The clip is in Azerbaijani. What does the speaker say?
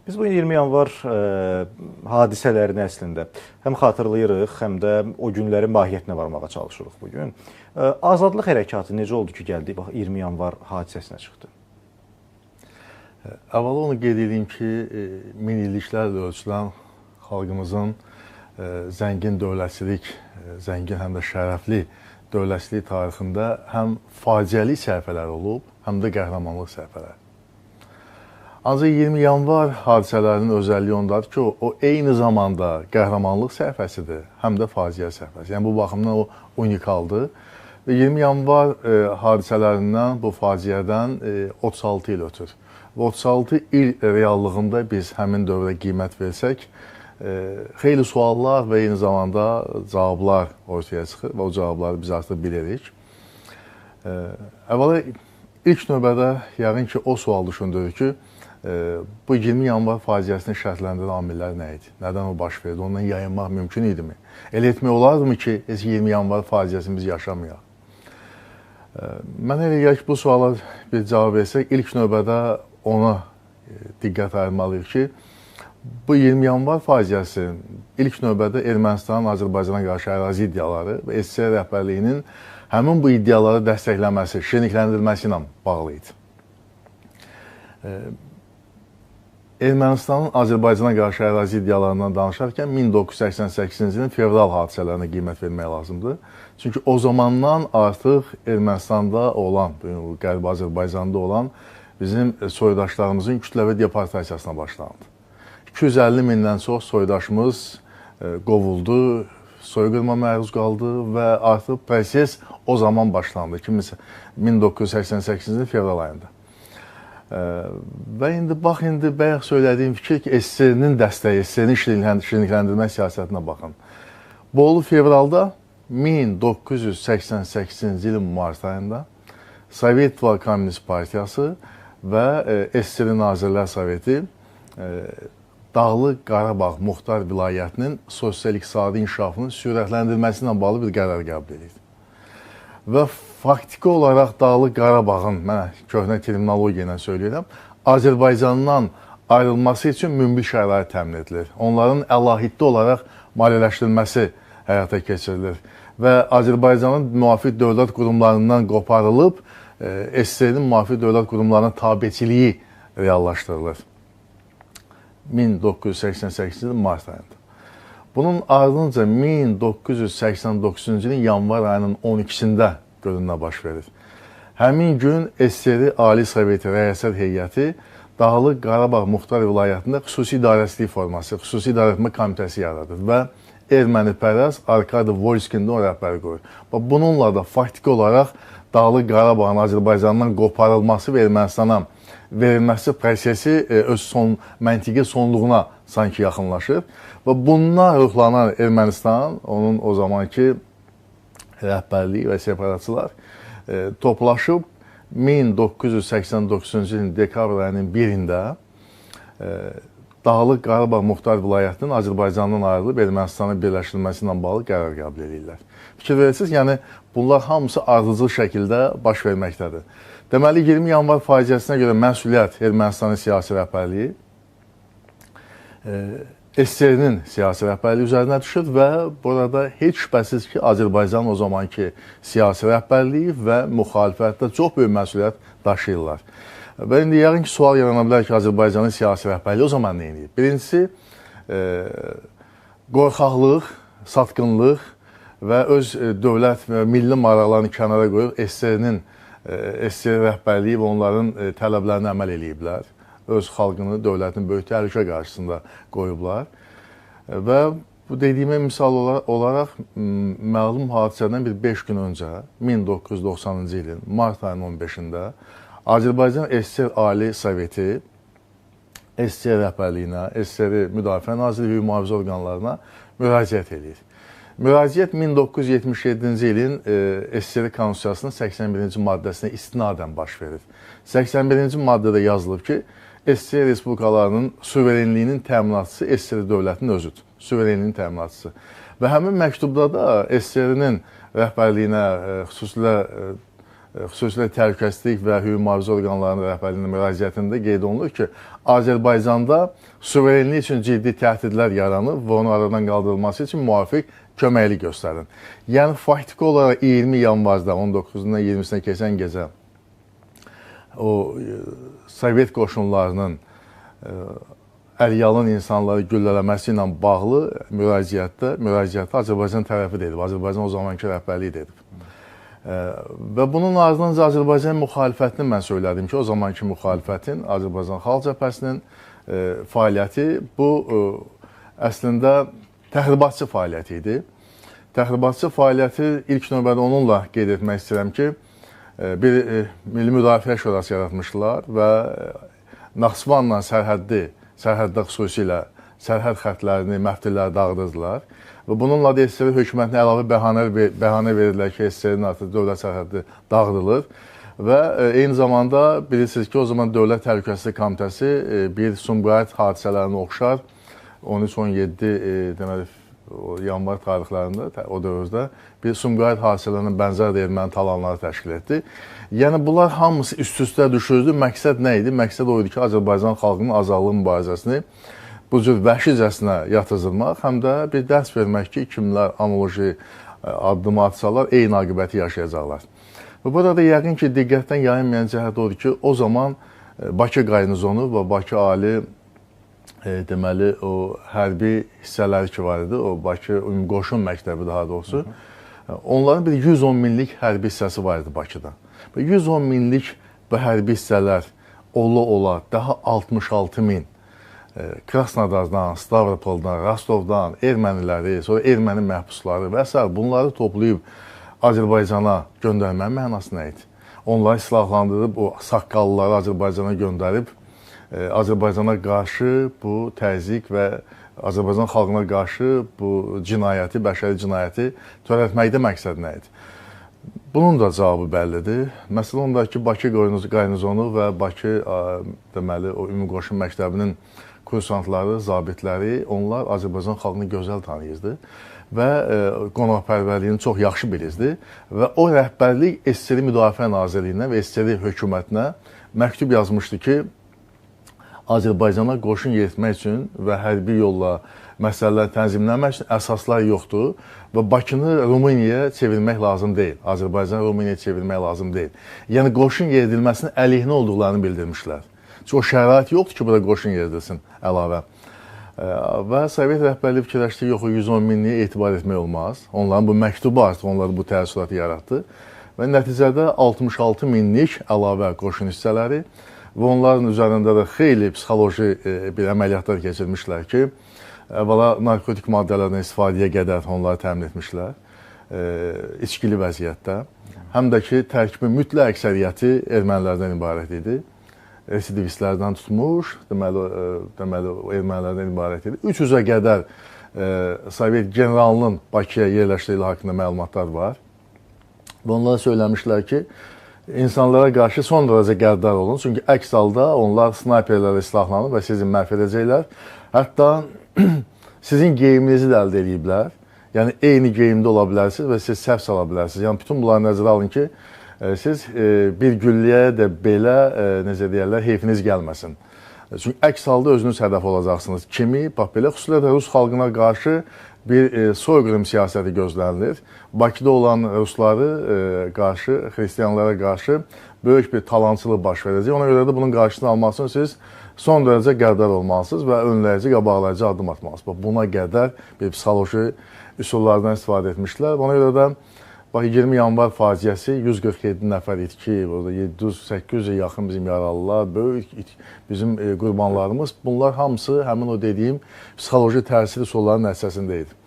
Biz bu 20 yanvar hadisələrini əslində həm xatırlayırıq, həm də o günlərin mahiyyətinə varmağa çalışırıq bu gün. Azadlıq hərəkatı necə oldu ki, gəldi, bax 20 yanvar hadisəsinə çıxdı? Əvvəla onu qeyd edeyim ki, min illiklərlə ölçülən xalqımızın zəngin dövlətçilik, zəngin həm də şərəfli dövlətçilik tarixində həm faciəli səhifələr olub, həm də qəhrəmanlıq səhifələri. Ancaq 20 yanvar hadisələrinin özəlliyi ondadır ki, o eyni zamanda qəhrəmanlıq səhifəsidir, həm də faciə səhifəsi. Yəni bu baxımdan o unikaldır. Və 20 yanvar hadisələrindən, bu faciədən 36 il ötür. Və 36 il reallığında biz həmin dövrə qiymət versək, xeyli suallar və eyni zamanda cavablar ortaya çıxır və o cavabları biz artıq bilirik. Əvvəla ilk növbədə yəqin ki, o sual düşündürür ki, bu 20 yanvar faciəsini şərtləndirən amillər nə idi? Nədən o baş verdi? Ondan yayınmaq mümkün idimi? Elə etmək olardımı ki, heç 20 yanvar faciəsini biz yaşamayaq? Mən elə gəlir ki, bu suala bir cavab versək, ilk növbədə ona diqqət ayırmalıyıq ki, bu 20 yanvar faciəsi ilk növbədə Ermənistanın Azərbaycana qarşı ərazi iddiaları və SSR rəhbərliyinin həmin bu iddiaları dəstəkləməsi, şirinlikləndirməsi ilə bağlı idi. Ermənistanın Azərbaycana qarşı ərazi iddialarından danışarkən 1988-ci ilin fevral hadisələrinə qiymət vermək lazımdır. Çünki o zamandan artıq Ermənistanda olan, Qərbi Azərbaycanda olan bizim soydaşlarımızın kütləvi deportasiyasına başlandı. 250 mindən çox soydaşımız qovuldu, soyqırma məruz qaldı və artıq proses o zaman başlandı, 1988-ci ilin fevral ayında. Və indi bax, indi bayaq söylədiyim fikir ki, SSR-nin dəstəyi, SSR-nin şirinlikləndirmə siyasətinə baxın. Bu oldu fevralda 1988-ci ilin mart ayında Sovet İttifaqı Komünist Partiyası və SSR Nazirlər Soveti Dağlıq Qarabağ Muxtar Vilayətinin sosial-iqtisadi inkişafının sürətləndirilməsi ilə bağlı bir qərar qəbul edildi. Və faktiki olaraq Dağlıq Qarabağın, mənə köhnə terminologiya ilə söyləyirəm, Azərbaycandan ayrılması üçün münbit şərait təmin edilir. Onların əlahiddə olaraq maliyyələşdirilməsi həyata keçirilir. Və Azərbaycanın müvafiq dövlət qurumlarından qoparılıb, SSR-nin müvafiq dövlət qurumlarına tabeçiliyi reallaşdırılır. 1988-ci ilin mart ayında. Bunun ardınca 1989-cu ilin yanvar ayının 12-sində görün nə baş verir. Həmin gün SSR Ali Soveti Rəyasət Heyəti Dağlıq Qarabağ Muxtar Vilayətində xüsusi idarəçilik forması, xüsusi idarəetmə komitəsi yaradır və ermənipərəst Arkadi Volskində o rəhbəri qoyur. Bununla da faktiki olaraq Dağlıq Qarabağın Azərbaycandan qoparılması və Ermənistana verilməsi prosesi öz son, məntiqi sonluğuna sanki yaxınlaşır. Və bundan ruhlanan Ermənistan, onun o zamanki rəhbərliyi və separatçılar toplaşıb 1989-cu ilin dekabr ayının 1-də Dağlıq Qarabağ Muxtar Vilayətinin Azərbaycandan ayrılıb Ermənistana birləşdirilməsi ilə bağlı qərar qəbul edirlər. Fikir verirsiniz, yəni bunlar hamısı ardıcıl şəkildə baş verməkdədir. Deməli, 20 yanvar faciəsinə görə məsuliyyət Ermənistanın siyasi rəhbərliyi, SSR-nin siyasi rəhbərliyi üzərinə düşür və burada heç şübhəsiz ki, Azərbaycanın o zamanki siyasi rəhbərliyi və müxalifətdə çox böyük məsuliyyət daşıyırlar. Və indi yəqin ki, sual yarana bilər ki, Azərbaycanın siyasi rəhbərliyi o zaman nə edir? Birincisi, qorxaqlıq, satqınlıq və öz dövlət və milli maraqlarını kənara qoyub SSR-nin SSR rəhbərliyi və onların tələblərinə əməl eləyiblər. Öz xalqını, dövlətini böyük təhlükə qarşısında qoyublar. Və bu dediyimə misal olaraq məlum hadisədən bir 5 gün öncə, 1990-cı ilin mart ayının 15-də Azərbaycan SSR Ali Soveti SSR rəhbərliyinə, SSR Müdafiə Nazirliyi, hüquq mühafizə orqanlarına müraciət edir. Müraciət 1977-ci ilin SSR Konstitusiyasının 81-ci maddəsinə istinadən baş verir. 81-ci maddədə yazılıb ki, SSR Respublikalarının suverenliyinin təminatçısı SSR dövlətinin özüdür. Suverenliyin təminatçısı. Və həmin məktubda da SSR-nin rəhbərliyinə, xüsusilə xüsusilə təhlükəsizlik və hüquq mühafizə orqanlarının rəhbərliyinin müraciətində qeyd olunur ki, Azərbaycanda suverenlik üçün ciddi təhdidlər yaranıb və onun aradan qaldırılması üçün müvafiq köməklik göstərin. Yəni, faktiki olaraq 20 yanvarda, 19-dan 20-sinə keçən gecə o Sovet qoşunlarının əliyalın insanları güllələməsi ilə bağlı müraciətdə Azərbaycan tərəfi də edib, Azərbaycan o zamanki rəhbərliyi də edib. Və bunun ardınca Azərbaycan müxalifətini mən söylədim ki, o zamanki müxalifətin, Azərbaycan Xalq Cəbhəsinin fəaliyyəti bu əslində təxribatçı fəaliyyəti idi. Təxribatçı fəaliyyəti ilk növbədə onunla qeyd etmək istəyirəm ki, bir Milli Müdafiə Şurası yaratmışdılar və Naxçıvanla sərhəddə xüsusilə sərhəd xətlərini, məftilləri dağıdırdılar. Və bununla da SSR hökumətinə əlavə bəhanə verirlər ki, SSR-nin artıq dövlət sərhədi dağıdılır. Və eyni zamanda bilirsiniz ki, o zaman Dövlət Təhlükəsizlik Komitəsi bir Sumqayıt hadisələrinə oxşar 13-17 deməli, yanvar tarixlərində, o dövrdə bir Sumqayıt hadisələrinin bənzər də erməni talanları təşkil etdi. Yəni, bunlar hamısı üst-üstə düşürdü. Məqsəd nə idi? Məqsəd o idi ki, Azərbaycan xalqının azadlıq mübarizəsini bu cür vəhşicəsinə yatızdırmaq, həm də bir dərs vermək ki, kimlər analoji addım atsalar, eyni aqibəti yaşayacaqlar. Və burada da yəqin ki, diqqətdən yayınmayan cəhət odur ki, o zaman Bakı qarnizonu və Bakı Ali deməli, o hərbi hissələri ki var idi, o Bakı Ümumqoşun Məktəbi daha doğrusu, onların bir 110 minlik hərbi hissəsi var idi Bakıda. Və 110 minlik bu hərbi hissələr ola-ola daha 66 min Krasnodardan, Stavropoldan, Rostovdan erməniləri, sonra erməni məhbusları və s. bunları toplayıb Azərbaycana göndərmənin mənası nə idi? Onları silahlandırıb, o saqqallıları Azərbaycana göndərib, Azərbaycana qarşı bu təzyiq və Azərbaycan xalqına qarşı bu cinayəti, bəşəri cinayəti törətməkdə məqsəd nə idi? Bunun da cavabı bəllidir. Məsələ onda ki, Bakı qarnizonu və Bakı deməli, o Ümumqoşun Məktəbinin kursantları, zabitləri, onlar Azərbaycan xalqını gözəl tanıyırdı və qonaqpərvərliyini çox yaxşı bilirdi və o rəhbərlik SSR Müdafiə Nazirliyinə və SSR hökumətinə məktub yazmışdı ki, Azərbaycana qoşun yeritmək üçün və hərbi yolla məsələlər tənzimləmək üçün əsaslar yoxdur və Bakını Rumuniyaya çevirmək lazım deyil. Azərbaycanı Rumuniyaya çevirmək lazım deyil. Yəni, qoşun yeridilməsinin əleyhinə olduqlarını bildirmişlər. Çünki o şərait yoxdur ki, burada qoşun yeridilsin əlavə. Və Sovet rəhbərliyi fikirləşdi, yox, o 110 minliyə etibar etmək olmaz. Onların bu məktubu artıq onların bu təəssüratı yaratdı. Və nəticədə 66 minlik əlavə qoşun hissələri və onların üzərində də xeyli psixoloji bir əməliyyatlar keçirmişlər ki, əvvəla narkotik maddələrdən istifadəyə qədər onları təmin etmişlər içkili vəziyyətdə. Həm də ki, tərkibin mütləq əksəriyyəti ermənilərdən ibarət idi. Residivistlərdən tutmuş, deməli ermənilərdən ibarət idi. 300-ə qədər Sovet generalının Bakıya yerləşdirildiyi haqqında məlumatlar var. Və onlara söyləmişlər ki, insanlara qarşı son dərəcə qəddar olun. Çünki əks halda onlar snayperlərlə silahlanıb və sizi məhv edəcəklər. Hətta sizin geyiminizi də əldə ediblər. Yəni, eyni geyimdə ola bilərsiniz və siz səhv sala bilərsiniz. Yəni, bütün bunları nəzərə alın ki, siz bir gülləyə də belə, necə deyərlər, heyfiniz gəlməsin. Çünki əks halda özünüz hədəf olacaqsınız. Kimi, bax belə, xüsusilə də Rus xalqına qarşı bir soyqırım siyasəti gözlənilir. Bakıda olan rusları qarşı, xristianlara qarşı böyük bir talançılıq baş verəcək. Ona görə də bunun qarşısını almaq üçün siz son dərəcə qəddar olmalısınız və önləyici, qabaqlayıcı addım atmalısınız. Bax, buna qədər bir psixoloji üsullardan istifadə etmişlər. Ona görə də bax, 20 yanvar faciəsi 147 nəfər itki, 700-800-ə yaxın bizim yaralılar, böyük bizim qurbanlarımız, bunlar hamısı həmin o dediyim psixoloji təsir üsullarının nəticəsində idi.